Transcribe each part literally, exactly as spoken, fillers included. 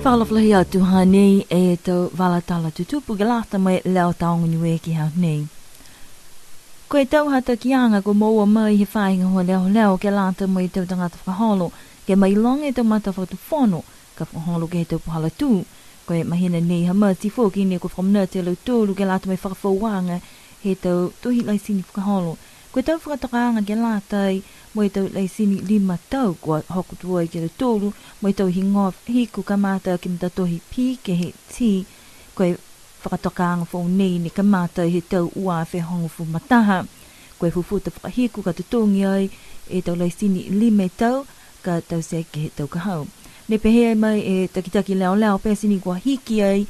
Fakaalofa lahi atu, hanei e tau vala tala tutupu ke lata mo e leo taoga Niue ke he aho nei. Ko e tau hatakiaga kua moua mai he faahi gahua leoleo ke lata mo e tau tagata fakaholo ke mailoga e tau matafakatufono ka fakaholo ke he tau puhala tū. Ko e mahina nei ha Mati foki ne kua fakamanatu e lautolu ke lata mo e fakafouaga he tau tohi laisini fakaholo. Ko e tau fakatokaaga ke lata ai mo e tau laisini lima tau kua hoko atu ai ke he lautolu mo e tau higoa hiku kamata ke he matatohi P ke he T. Ko e fakatokaaga foou nei ne kamata he tau ua afe hogofulu ma taha. Ko e fufuta fakahiku ka totogi ai e tau laisini lima e tau ka taute ke he tau ka hau. Ne pehē mai e takitaki leoleo pete ni kua hiki ai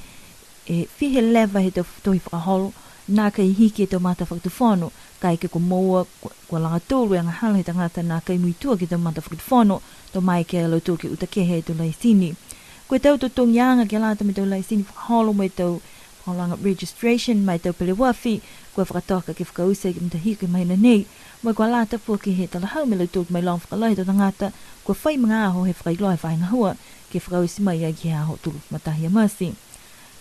e fiha e leva he tau tohi fakaholo, nākai hiki e tau matafakatufono, kaeke kua moua, kua, kua laga tolu e agahala he tagata nākai muitua ke he tau matafakatufono, to mai ke he lautolu ke uta kehe e tau laisini. Ko e tau totogiaga ke lata mo e tau laisini fakaholo mo e tau fakaholoaga registration ma e tau peleoafi, kua fakatoka ke fakaoti ke he matahiku he mahina nei, mo e kua lata foki he talahau mo e lautolu ke mailoga fakalahi e tau tagata kua fai magaaho he fakailoa he faahi gahua, ke fakaoti mai ai ke he aho tolugofulu ma taha ia Mati.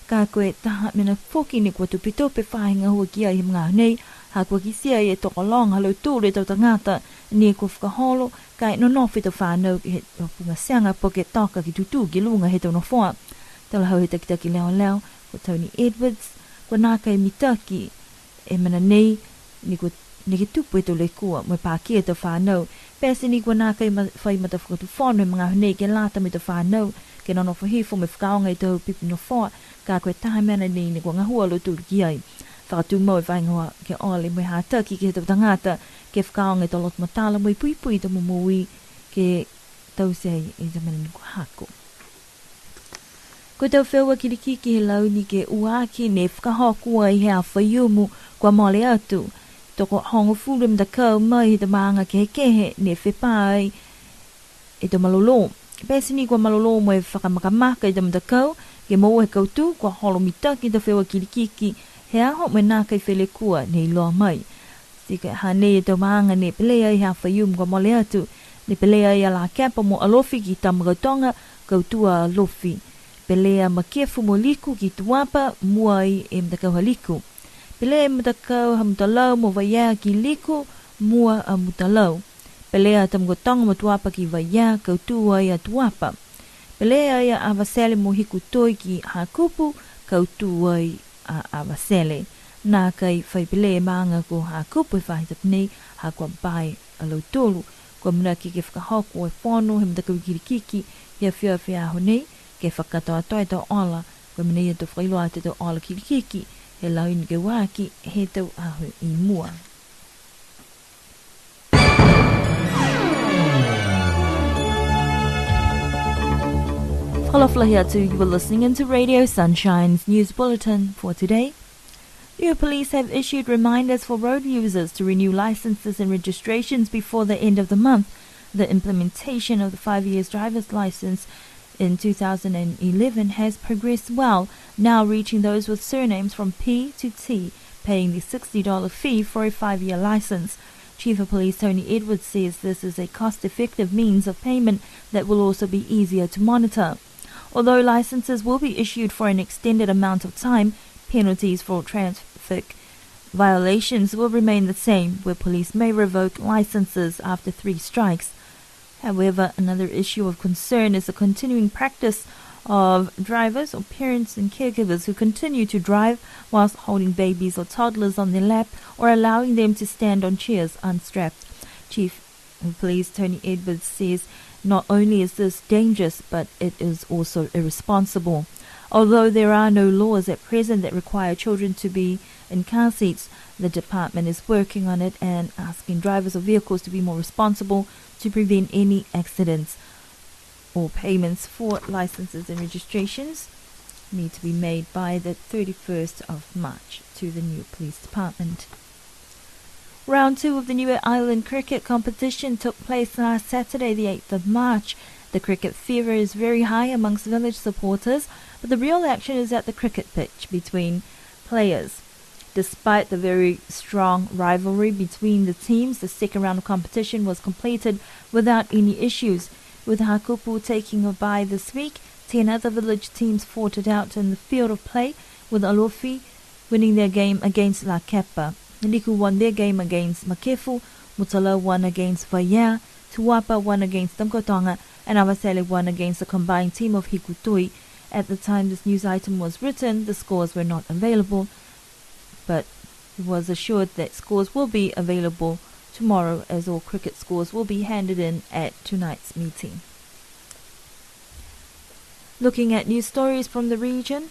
Ka ko e taha mena foki ne kua tupetupe e faahi gahua ki ai he magaaho nei, ha kua kitia e tokologa ha lautolu e tau tagata ne kua fakaholo, ka e nonofo e tau fanau ke he tau puga tiaga po ke toka ke tutū ki luga he tau nofoa. Talahau he takitaki leoleo, ko Tony Edwards, kua nākai mitaki e mena nei, ne kua, neke tupu e tau lekua, mo e pakia e tau fanau. Pete ni kua nākai ma-, fai matafakatufono he magaaho nei ke lata mo e tau fanau, ke nonofo hifo mo e fakaaoga e tau pipi nofoa, ka ko e taha mena nei ne kua gahua a lautolu ki ai. Fakatumau e faahi gahua ke ole mo e hataki ke he tau tagata, ke fakaaoga e tau loto matala mo e puipui e tau momoui, ke taute ai e tau mena ne kua hako. Ko e tau feua kilikiki he launi ke ua aki ne fakahoko ai he aho Faiumu kua mole atu. Tokohogofulu e matakau mai he tau maaga kehekehe ne fepā ai e tau malolō. Pete ni kua malolō mo e fakamakamaka e tau matakau, ke moua he kautū, kua holo mitaki e tau feua kilikiki he aho mo e nākai fai lekua ne iloa mai. Ti ko e hanei e tau maaga ne pele ai he aho Faiumu kua mole atu. Ne pele ai a Lakepa mo Alofi ki Tamakautoga, kautū a Alofi. Pele a Makefu mo Liku ki Tuapa, mua ai e matakau ha Liku. Pele e matakau ha Mutalau mo Vaiea ki Liku, mua a Mutalau. Pele a Tamakautoga mo Tuapa ki Vaiea, kautū ai a Tuapa. Pele ai a Avatele mo Hikutoi ki Hakupu, kautū ai a Avatele. Nākai fai pele e maaga ko Hakupu he faahi tapu nei, ha kua bye a lautolu. Kua amanaki ke fakahoko e fono he matakau kilikiki he afiafi aho nei, ke fakakatoatoa e tau ola, kua mena ia to fakailoa atu e tau ola kilikiki he launi ke ua aki he tau aho i mua. Fakaalofa lahi atu, you were listening into Radio Sunshine's news bulletin for today. New police have issued reminders for road users to renew licenses and registrations before the end of the month. The implementation of the five years driver's license in two thousand and eleven has progressed well, now reaching those with surnames from P to T, paying the sixty dollar fee for a five-year license. Chief of Police Tony Edwards says this is a cost-effective means of payment that will also be easier to monitor. Although licenses will be issued for an extended amount of time, penalties for traffic violations will remain the same, where police may revoke licenses after three strikes. However, another issue of concern is the continuing practice of drivers or parents and caregivers who continue to drive whilst holding babies or toddlers on their lap or allowing them to stand on chairs unstrapped. Chief of Police Tony Edwards says not only is this dangerous, but it is also irresponsible. Although there are no laws at present that require children to be in car seats, the department is working on it and asking drivers of vehicles to be more responsible to prevent any accidents. All payments for licenses and registrations need to be made by the thirty-first of March to the new police department. Round two of the Niue Island cricket competition took place last Saturday, the eighth of March. The cricket fever is very high amongst village supporters, but the real action is at the cricket pitch between players. Despite the very strong rivalry between the teams, the second round of competition was completed without any issues. With Hakupu taking a bye this week, Ten other village teams fought it out in the field of play, with Alofi winning their game against Lakepa. Liku won their game against Makefu, Mutalau won against Vaiea, Tuapa won against Tamakautoga, and Avatele won against the combined team of Hikutui. At the time this news item was written, the scores were not available, but it was assured that scores will be available tomorrow, as all cricket scores will be handed in at tonight's meeting. Looking at news stories from the region,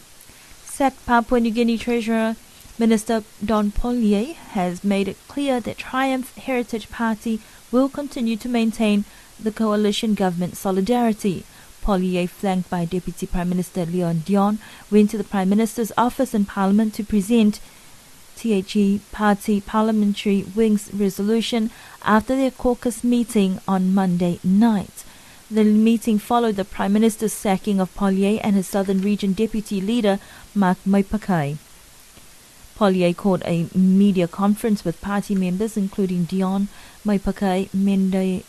sacked Papua New Guinea Treasurer Minister Don Polie has made it clear that Triumph Heritage Party will continue to maintain the coalition government solidarity. Polie, flanked by Deputy Prime Minister Leon Dion, went to the Prime Minister's office in Parliament to present T H E Party Parliamentary Wing's resolution after their caucus meeting on Monday night. The meeting followed the Prime Minister's sacking of Polie and his Southern Region Deputy Leader, Mark Maipakai. Polie called a media conference with party members, including Dion, Maipakai, Mende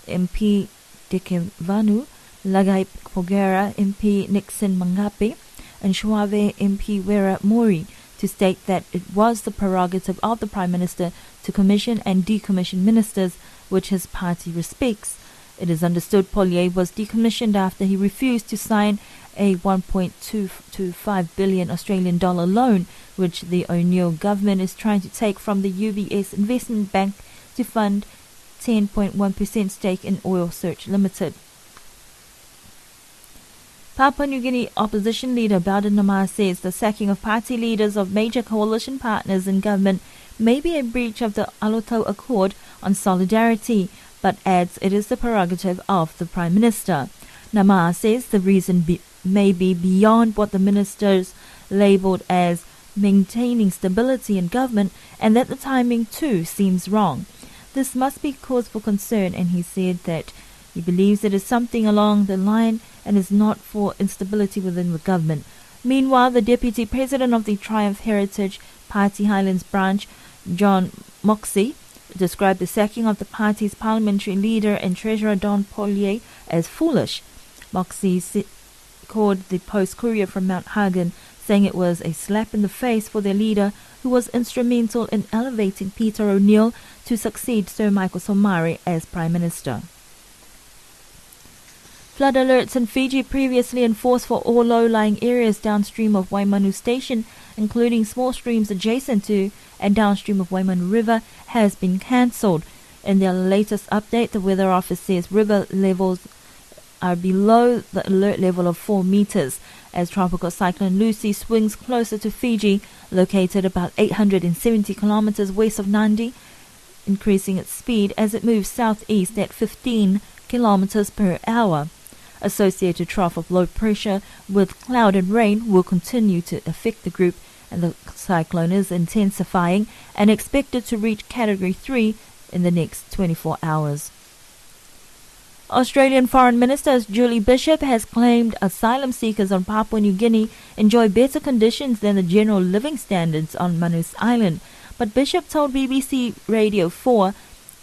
M P Dekevanu, Lagai Pogera M P Nixon Mangape, and Suave M P Wera Mori, to state that it was the prerogative of the Prime Minister to commission and decommission ministers, which his party respects. It is understood Polie was decommissioned after he refused to sign a one point two two five billion Australian dollar loan, which the O'Neill government is trying to take from the U B S Investment Bank to fund ten point one percent stake in Oil Search Limited. Papua New Guinea opposition leader Baldwin Nama says the sacking of party leaders of major coalition partners in government may be a breach of the Alotau Accord on solidarity, but adds it is the prerogative of the Prime Minister. Nama says the reason be, may be beyond what the ministers labelled as maintaining stability in government, and that the timing too seems wrong. This must be cause for concern, and he said that he believes it is something along the line and is not for instability within the government. Meanwhile, the deputy president of the Triumph Heritage Party Highlands branch, John Moxey, described the sacking of the party's parliamentary leader and treasurer Don Polie as foolish. Moxey si- called the Post Courier from Mount Hagen, saying it was a slap in the face for their leader, who was instrumental in elevating Peter O'Neill to succeed Sir Michael Somare as Prime Minister. Flood alerts in Fiji, previously in force for all low-lying areas downstream of Waimanu Station, including small streams adjacent to and downstream of Waimanu River, has been cancelled. In their latest update, the Weather Office says river levels are below the alert level of four metres as Tropical Cyclone Lucy swings closer to Fiji, located about eight hundred and seventy kilometres west of Nadi, increasing its speed as it moves southeast at fifteen kilometres per hour. Associated trough of low pressure with cloud and rain will continue to affect the group, and the cyclone is intensifying and expected to reach Category three in the next twenty-four hours. Australian Foreign Minister Julie Bishop has claimed asylum seekers on Papua New Guinea enjoy better conditions than the general living standards on Manus Island. But Bishop told B B C Radio four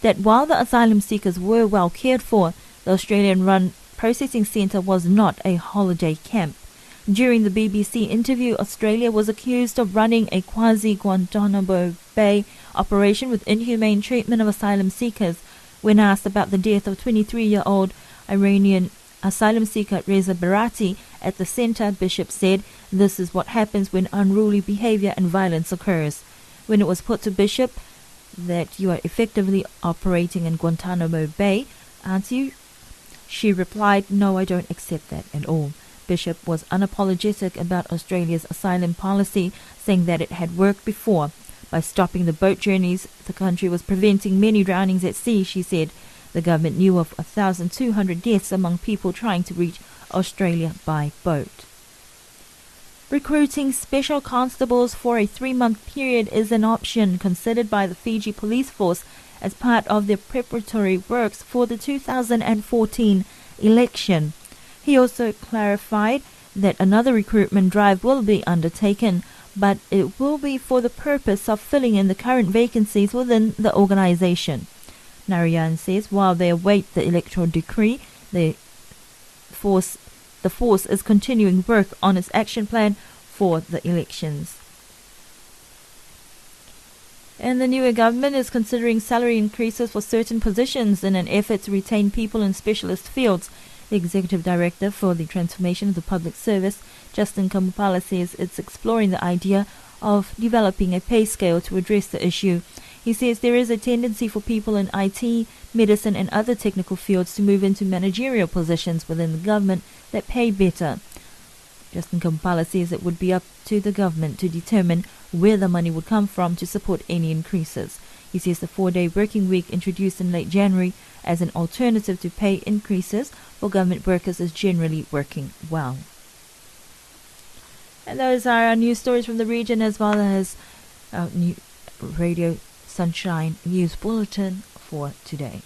that while the asylum seekers were well cared for, the Australian-run processing centre was not a holiday camp. During the B B C interview, Australia was accused of running a quasi-Guantanamo Bay operation with inhumane treatment of asylum seekers. When asked about the death of twenty-three-year-old Iranian asylum seeker Reza Berati at the centre, Bishop said, "This is what happens when unruly behaviour and violence occurs." When it was put to Bishop that you are effectively operating in Guantanamo Bay, aren't you? She replied, "No, I don't accept that at all." Bishop was unapologetic about Australia's asylum policy, saying that it had worked before. By stopping the boat journeys, the country was preventing many drownings at sea, she said. The government knew of a thousand two hundred deaths among people trying to reach Australia by boat. Recruiting special constables for a three-month period is an option considered by the Fiji Police Force as part of their preparatory works for the two thousand and fourteen election. He also clarified that another recruitment drive will be undertaken, but it will be for the purpose of filling in the current vacancies within the organisation. Narayan says while they await the electoral decree, the force The force is continuing work on its action plan for the elections. And the Niue government is considering salary increases for certain positions in an effort to retain people in specialist fields. The executive director for the transformation of the public service, Justin Kamupala, says it's exploring the idea of developing a pay scale to address the issue. He says there is a tendency for people in I T, medicine and other technical fields to move into managerial positions within the government that pay better. Justin Kamupala says it would be up to the government to determine where the money would come from to support any increases. He says the four-day working week introduced in late January as an alternative to pay increases for government workers is generally working well. And those are our news stories from the region, as well as our new Radio Sunshine news bulletin for today.